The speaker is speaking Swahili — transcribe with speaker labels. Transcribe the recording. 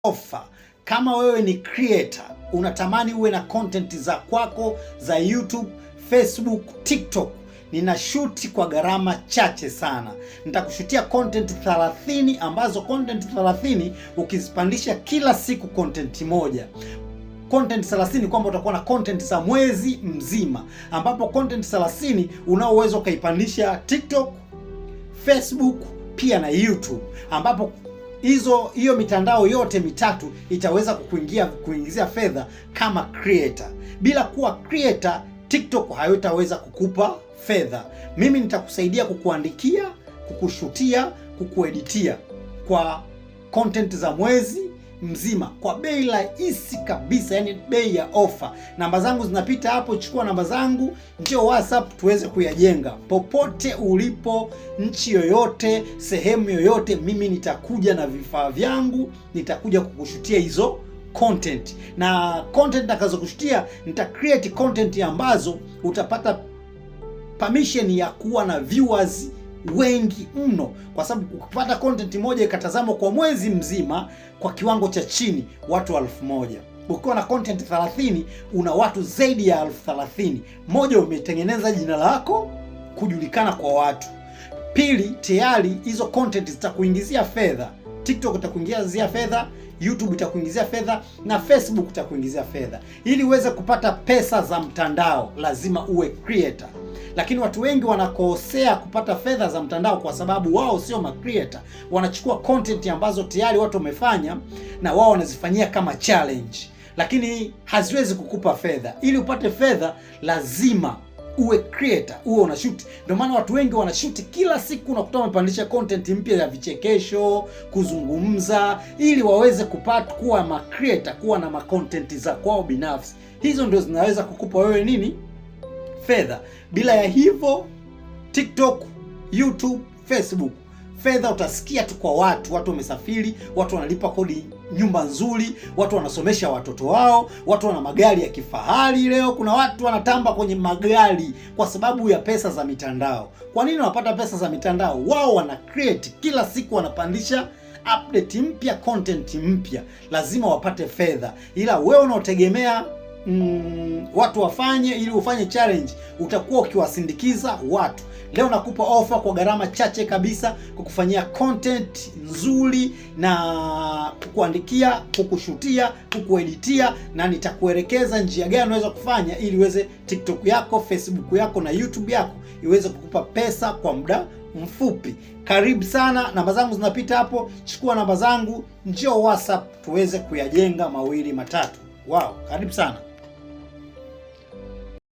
Speaker 1: Ofa. Kama wewe ni creator, unatamani uwe na content za kwako za YouTube, Facebook, TikTok, nina shoot kwa gharama chache sana. Nitakushutia content 30 ambazo content 30 ukizipandisha kila siku content moja, content 30, kwamba utakuwa na content za mwezi mzima, ambapo content 30 unao uwezo ukaipandisha TikTok, Facebook pia na YouTube, ambapo hiyo mitandao yote mitatu itaweza kuingizia fedha kama creator. Bila kuwa creator, TikTok hayotaweza kukupa fedha. Mimi nitakusaidia kukuandikia, kukushutia, kukueditia kwa content za mwezi mzima kwa bei rahisi kabisa, yani bei ya ofa. Namba zangu zinapita hapo, chukua namba zangu, njoo WhatsApp tuweze kuyajenga. Popote ulipo, nchi yoyote, sehemu yoyote, mimi nitakuja na vifaa vyangu, nitakuja kukushutia hizo content, na content nitakazokushutia, nita create content ambazo utapata permission ya kuwa na viewers wengi mno, kwa sababu ukipata content moja ikatazamwa kwa mwezi mzima kwa kiwango cha chini watu 1000. Ukiwa na content 30 una watu zaidi ya 30,000. Moja, umetengeneza jina lako kujulikana kwa watu. Pili, tayari hizo content zitakuingizia fedha. TikTok itakuingizia fedha, YouTube itakuingizia fedha na Facebook itakuingizia fedha. Ili uweze kupata pesa za mtandao lazima uwe creator. Lakini watu wengi wanakosea kupata fedha za mtandao kwa sababu wao sio ma creator. Wanachukua content ambazo tayari watu wamefanya na wao wanazifanyia kama challenge, lakini haziwezi kukupa fedha. Ili upate fedha lazima uwe creator, uwe unashoot. Ndio maana watu wengi wanashoot kila siku, unakuta wamepandisha content mpya ya vichekesho, kuzungumza, ili waweze kupata kuwa ma creator, kuwa na ma content za kwao binafsi. Hizo ndio zinaweza kukupa wewe nini? Fedha. Bila ya hivyo, TikTok, YouTube, Facebook, fedha utasikia tu kwa watu. Watu wamesafiri, watu wanalipa kodi nyumba nzuri, watu wanasomesha watoto wao, watu wana magari ya kifahari. Leo kuna watu wanatamba kwenye magari kwa sababu ya pesa za mitandao. Kwa nini wanapata pesa za mitandao? Wao wana create kila siku, wanapandisha update mpya, content mpya, lazima wapate fedha. Ila wewe unaotegemea watu wafanye ili ufanye challenge, utakuwa ukiwasindikiza watu. Leo nakupa ofa kwa gharama chache kabisa, kukufanyia content nzuri na kukuandikia, kukushutia, kukueditia, na nitakuelekeza njia gani unaweza kufanya ili uweze TikTok yako, Facebook yako na YouTube yako iweze kukupa pesa kwa muda mfupi. Karibu sana, namba zangu zinapita hapo, chukua namba zangu, njoo WhatsApp tuweze kuyajenga mawili matatu. Wow, karibu sana.